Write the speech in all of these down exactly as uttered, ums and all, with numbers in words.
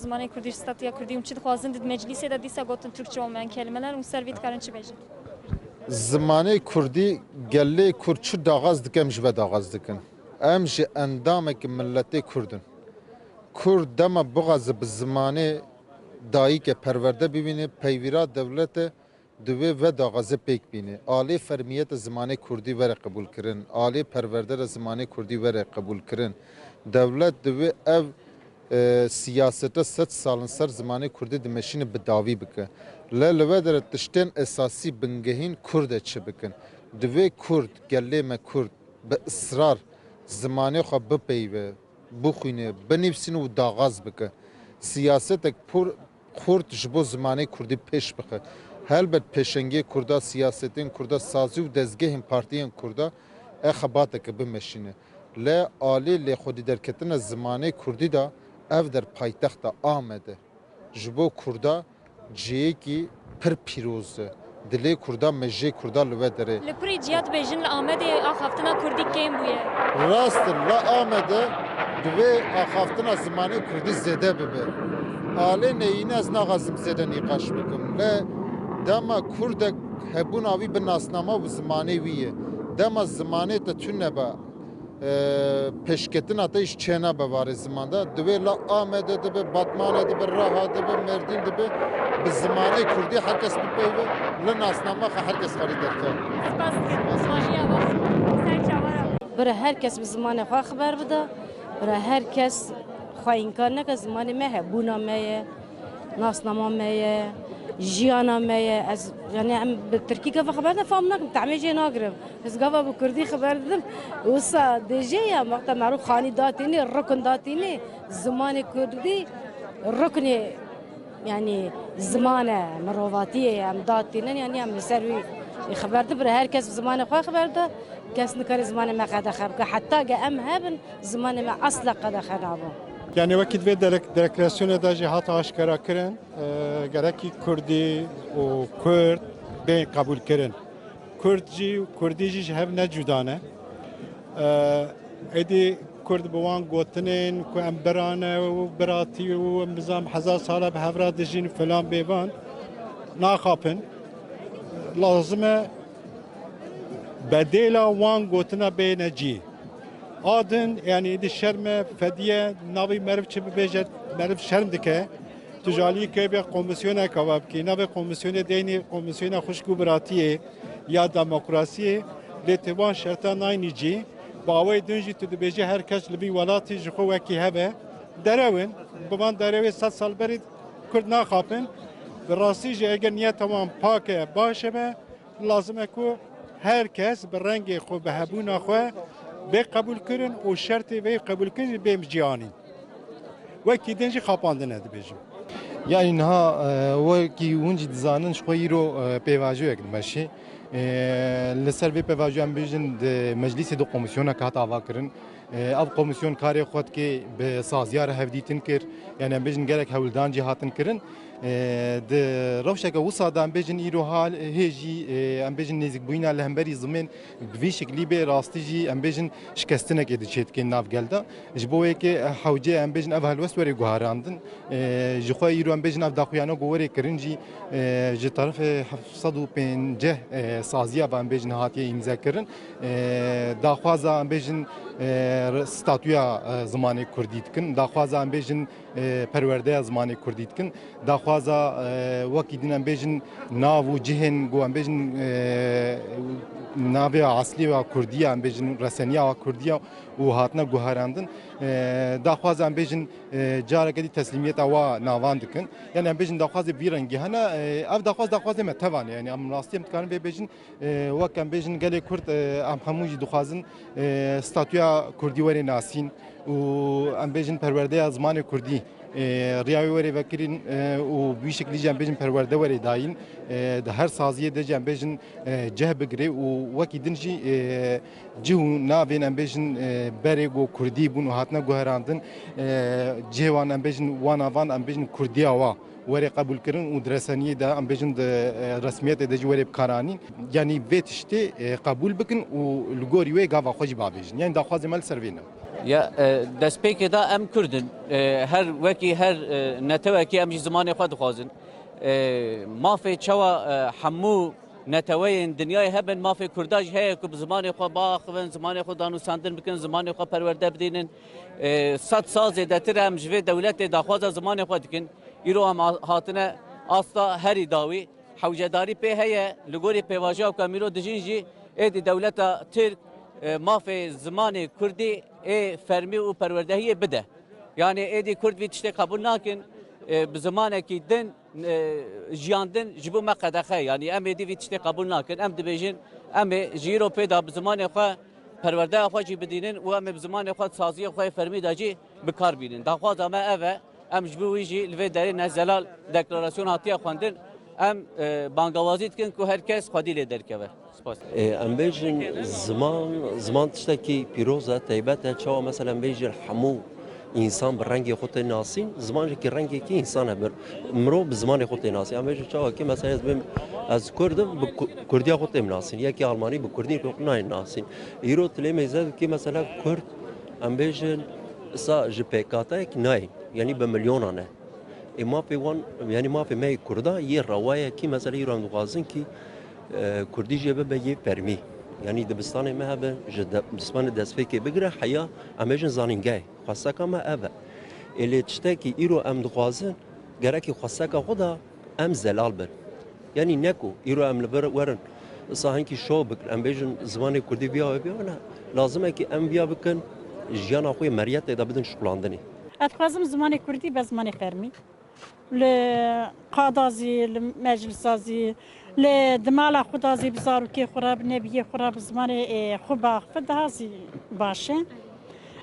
Zimanê kurdî, statuya kurdî û çi dixwazin di meclîsê de dîsa gotin Türkçe olmayan kelimeler û ser vî dikarin çi bêjin? Zimanê kurdî, gelê kurd çi daxwaz dikin, em ji ve daxwaz dikin. Em ji endamekî miletê kurd in. Kurd dema bixwaze bi zimanê dayike perwerde bibîne, peywîra dewlete divê ve daxwaze pêk bîne. Alê fermiyete zimanê kurdî were qebûlkirin, alê perwerde re zimanê kurdî were qebûlkirin. Dewlet divê ev e, siyasete sed sal in ser zimanê kurdî dimeşîne bi dawî bike. Le li we dere tiştên esasî bingehîn kurd e çi bikin. Divê kurd, gelê me kurd, bi israr zimanê xwe bipeyve, bixwîne, binivîsîne û daxwaz bike. Siyasetek pur xurt ji bo zimanê kurdî pêş bixe. Helbet pêşengiyê kurda, siyasetên kurda, sazî û dezgehên partiyên kurda e xebateke bimeşîne. Le alê lêxwedîderketina zimanê kurdî de ev der paytexta Amed e. Ji bo kurda cihêkî pir pîroz e. Dilê kurda, mejiyê kurda li we der e. Li pirî ciya dibêjin li Amedê axaftina kurdî kêm bûye. Rast e, li Amedê divê axaftina zimanê kurdî zêde bibe. Alê neyîne ez naxwazim zêde nîqaş bikim. Le dema kurdek hebûna wî bi nasnama û zimanê wî ye. Dema zimanê te tune be, e, pêşketina te jî çênabe warê ziman de. Divê la Amedê dibe, Batmanê dibe, Raha dibe, Mêrdîn dibe, bi zimanê kurdî her kes bipeyve, li nasnama xwe her kes xerî derke. Spas dikim. Zimanî ya baş. Sen çawa ra? Bira her kes bi zimanê xwe xeber bide. Bira her kes xwe înkar neke, zimanê me hebûna me ye. Nasnama me ye, jiyana me ye. Ez, yani em bi tirkî gava xeber de fam nakim, tehmê jê nagirim. Ez gava bi kurdî xeber didim. Wisa dêjê ya, wexta merû xanî datînê, rukun datînê, zimanê kurdî ruknê, yani ziman e, mirovatiyê ye, em datînin, yani em li ser wî xeber dibire. Her kes bi zimanê xwe xeber de, kes nikare zimanê me qedexe bike. Heta ge em hebin, zimanê me esla qedexe nabo. Yani wekî di vê derek-, deklarasyonê de jî hate aşkera kirin, e, gerekî kurdî û kurd bên qebûlkirin. Kurd jî û kurdî jî ji hev ne cuda ne. E, êdî kurd bi wan gotinên ku em bira ne û biratî û em nizam hezar sala bi hev re dijîn filan bêvan naxapin. Lazim e bedêla wan gotina bêne cî. A din, yani êdî şerm e, fedî ye, navê meriv çi bibêje, meriv şerm dike. Tu ji aliyê ke bê komîsyoneke wa bikî, navê komîsyonê deynê komîsyona xwişk û biratiyê ya demokrasiyê, lê tu van şerta nayînî cî, bi awayê din jî tu dibêjî her kes li vî welatî ji xwe wekî hev e. Derew in, bi van derewê sed sal berî kurd naxapin. Bi rastî jî eger niyeta wan pak e, baş e be, lazim e ku her kes bi rengê xwe, bi hebûna xwe bê qebûlkirin û şertê vê qebûlkirinê bê cîhanîn. Wekî din jî xapandin e dibêjim. Yanî niha, e, wekî hûn jî dizanin, ji xwe îro, e, pêvajoyek dimeşê. E, li ser vê pêvajoya em bêjin di meclîsê de komîsyoneke hat avakirin. E, ev komîsyon karê xwe dike bi saziya re hevdîtin kir. Yanî em bêjin gelek hewldan jî hatin kirin. E, di rewşeke wisa de em bêjin îro hal hê jî, e, em bêjin nêzîkbûyîna li hemberî zimên bi vî şiklî bê, rastî jî em bêjin şikestinekê diçêdike nav gel de. Ji bo wê yekê hewce em bêjin ev helwest were guherandin. E, ji xwe îro em bêjin ev daxuyana ku were kirin jî, e, ji terefê heft sed û pêncî, e, saziya ve em bêjin hatiye îmze kirin. E, daxwaza em bêjin, e, statûya, e, zimanê kurdî dikin. Daxwaza em bêjin, e, perwerdeya zimanê kurdî dikin. Daxwaza, e, wekî din em bêjin nav û cihên ku em bêjin, e, navê eslî ya kurdî ya, em bêjin reseniya ya kurdî ya û hatine guherandin. E, daxwaza em bêjin, e, careke dî teslîmiyeta wa navan dikin. Yani em bêjin daxwazê vî rengî hene. E, ev daxwaz daxwazê me tevan e. Yani em rastî em dikarin vê bêjin, e, wek em bêjin gelê Kurd, e, em hemû jî dixwazin, e, statûya Kurdî were nasîn û em bêjin perwerdeya zimanê Kurdî, e, riya wê were vekirîn, e, û bi wî şeklî jî em bêjin perwerde were dayîn, e, di her saziyê de jî em bêjin, e, cih bigire û wekî din jî, e, cih û navên em bêjin, e, berê ku Kurdî bûn û hatine guherandin, e, cihê wan em bêjin wan navan em bêjin Kurdiya wa. Were qebûlkirin û di reseniyê de, em bêjin di, e, resmiyetê de jî were bikaranîn. Yanî vê tiştê, e, qebûl bikin û li gorî wê gava xwe jî bavêjin. Yanî daxwazê me li ser vê ne. Ya, e, destpêkê de em Kurd in. E, her wekî her, e, netewekî em jî zimanê xwe dixwazin. E, mafê çawa, e, hemû neteweyên dinyayê hebin, mafê Kurda jî heye ku bi zimanê xwe biaxivin, zimanê xwe danûstandin bikin, zimanê xwe perwerde bidînin. E, sed sal zêdetir em ji vê dewletê daxwaza zimanê xwe dikin. Îro em ha-, hatine asta herî dawî. Hewcedarî pê heye, li gorî pêvajoya ku em îro dijîn jî, êdî dewleta Tirk, e, mafê zimanê Kurdî ê fermî û perwerdehiyê bide. Yanî êdî Kurd vî tiştê qebûl nakin, e, bi zimanekî din, e, jiyandin ji bo me qedexe. Yanî em êdî vî tiştê qebûl nakin. Em dibêjin, em ê ji îro pê de bi zimanê xwe perwerdeya xwe jî bidînin û em ê bi zimanê xwe di saziyê xwe yê fermî de jî bi kar bînin. Daxwaza me ev e. Em ji bo wî jî li vê derê ne zelal deklarasyon hatiye xwendin. Em, e, bangawazî dikin ku her kes xwedî lê derkeve. Spas. Ê, em bêjin ziman, ziman tiştekî pîroz e, taybet e. Çawa mesela em bêjin hemû însan bi rengê xwe tê nasîn, ziman jî kî rengekî însan e. Bir mirov bi zimanê xwe tê nasîn. Em bêjin çawa kî mesela ez bêm, ez Kurd im, bi ku-, Kurdiya xwe têm nasîn. Yekî Almanî bi Kurdî xwe nayên nasîn. Îro tu lê mêze dikî mesela Kurd, em bêjin sa ji pêkateyek nayên. Yanî bi milyonan e. Ê mafê wan, yanî mafê me yê Kurda yê rewayekî mesela îro em dixwazin kî, e, Kurdî jê bibe yê fermî. Yanî dibistanê me hebe, ji de-, dibistanê destpêkê bigire heya em bêjin zanîngehê. Xwesteka me ev e. Ê lê tiştekî îro em dixwazin, gerekî xwesteka xwe de em zelal bin. Yanî ne ku îro em li vir werin, sa hinkî şov bikin, em bêjin zimanê Kurdî viya we viya we ne. Lazim e kî em viya bikin, jiyana xwe yê meriyetê de bidin şixulandinê. Ez dixwazim zimanê Kurdî be zimanê fermî. Li qada zî, li meclisa zî, li di mala xwe da zî bi zarokê xwe re, bi nebiyê xwe re, bi zimanê, ê, xwe biaxife daha zî baş e.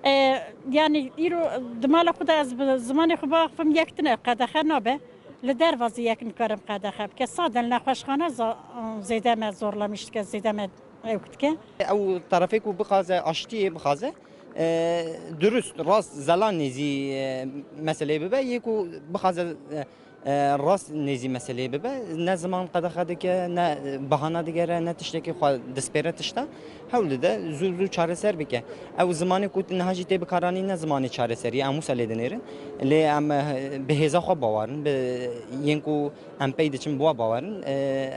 E, yanî îro di mala xwe de ez bi zimanê xwe biaxifim yek tune qedexe nabe. Li derva zî yek nikarim qedexe bike. Saden nexweşxane za-, zêde me zorlamiş dike, zêde me ewk dike. Ew terefê ku bixwaze aştiyê bixwaze, e, durust, rast, zelal nêzî, e, meseleyê bibe, yê ku bixwaze, e, e, rast nêzî meseleyê bibe, ne ziman qedexe dike, ne, e, bahana digere, ne tiştekî xwe dispêre tişta, hewl dide zû zû çareser bike. Ew zimanê ku niha jî tê bikaranîn ne zimanê çareserî ye, em wisa lê dinêrin. Lê em, e, bi hêza xwe bawer in, bi yên ku em pey diçin bi wa bawer in. E,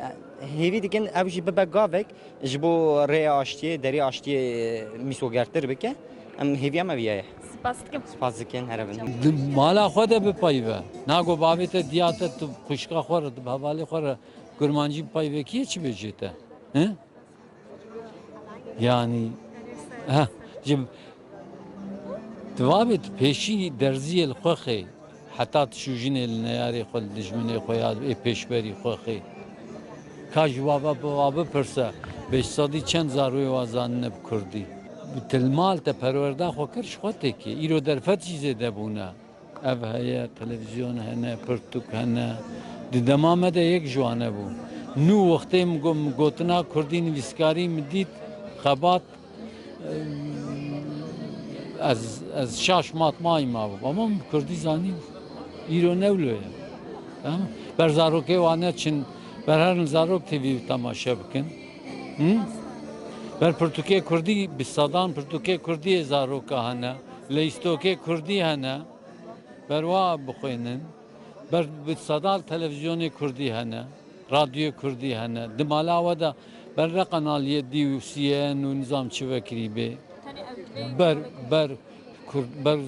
hêvî dikin ew jî bibe gavek ji bo rêya aştiyê, derê aştiyê mîsogertir bike. Em hêviya me viya ye. Spas dikim. Spas dikin, here bin. Di mala xwe de bipeyive. Nago bavê te, diya te, tu xwişka xwe re, tu bi hevalê xwe re kurmancî bipeyive, kî yê çi bêjê te? He? Yanî, ha, ji, tu vabê tu pêşî derziyê li xwe xê, heta tu şûjinê li neyarê xwe, li dijminê xwe ya ê pêşberî xwe xê. Ka ji wa ve, bi wa bipirse, beş sedî çend zaroyê wa zanine bi kurdî? Bi tilmal te perwerda xwe kir, ji xwe têkê. Îro derfet jî zêde bûne. Ev heye, televîzyon hene, pirtûk hene. Di dema me de yek ji wan hebû. Nû wextê min go-, min gotina kurdî nivîskarî min dît, xebat, ez, ez şaş matmayî mabûm. Ama min bi kurdî zanî. Îro ne wilo ye. Tamam. Ber zarokê wan neçin, ber herin Zarok T V temaşe bikin. Hı? Ber pirtûkê kurdî, bi sedan pirtûkê kurdî yê zaroka hene. Leyîstokê kurdî hene. Ber wa bixwînin. Ber bi sedan televîzyonê kurdî hene, radyoyê kurdî hene. Di mala we de ber ne qenaliyê dî û C N N û nizam çi vekirî bê. Ber, ber kurd, ber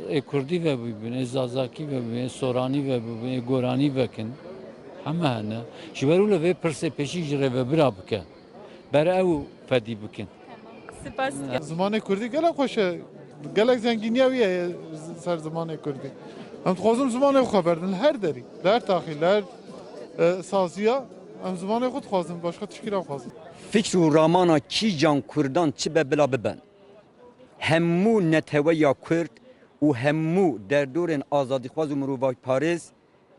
ê kurdî ve bibin, ê zazakî ve bibin, ê soranî ve bibin, ê goranî vekin. Heme hene. Ji ber wilo vê pirsê pêşî ji rêvebira bike. Ber ew fedî bikin. Spas dikim. Zimanê kurdî gelek xweş e. Gelek zengîniya wî ye ser zimanê kurdî. Em dixwazin zimanê xwe xeber din li her derî, li her taxî, li her, e, saziya. Em zimanê xwe dixwazin, başqa tişkî naxwazin. Fikr û ramana kîjan kurdan çi be bila biben. Hemû neteweya kurd û hemû derdorên azadîxwaz û mirovparêz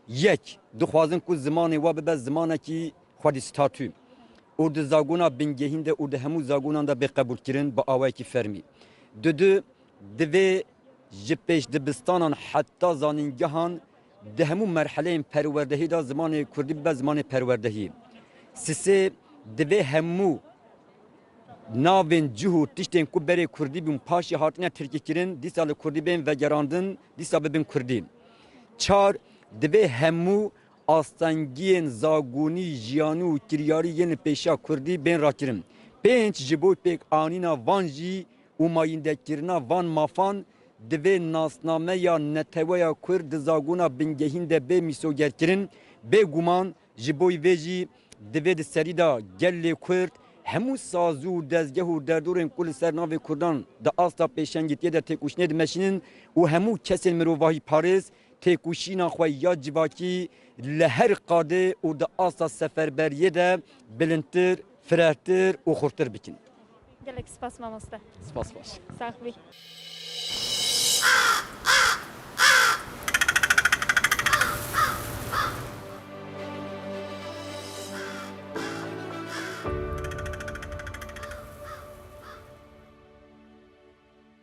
yek, dixwazin ku zimanê we bibe zimanekî xwedî statû û di zagona bingehîn de û di hemû zagonan de bê qebûlkirin bi awayekî fermî. Dudu, divê ji pêş dibistanan heta zanîngehan Di hemû merheleyên perwerdehî de zimanê kurdî bibe zimanê perwerdehî. Sisê, divê hemû navên cih û tiştên ku berê kurdî bûn, paşê hatine tirkîkirin, dîsa li kurdî bên vegerandin, dîsa bibin kurdî. Çar, divê hemû astengiyên zagonî, jiyanî û kiryarî yên li pêşiya kurdî bên rakirin. Pênc, ji bo pêkanîna van jî û mayîndekirina van mafan, divê nasnameya neteweya kurd di zagona bingehîn de bê mîsogerkirin. Bêguman ji bo vê jî divê di serî de gelê kurd hemû sazû û dezgeh û derdorên ku li ser navê kurdan di asta pêşengitiyê de têkoşînê dimeşînin û hemû kesên mirovahîparêz têkoşîna xwe ya civakî li her qadê û di asta seferberiyê de bilindtir, firehtir û xurtir bikin. Gelek spas mamoste. Spas baş. Sax bî.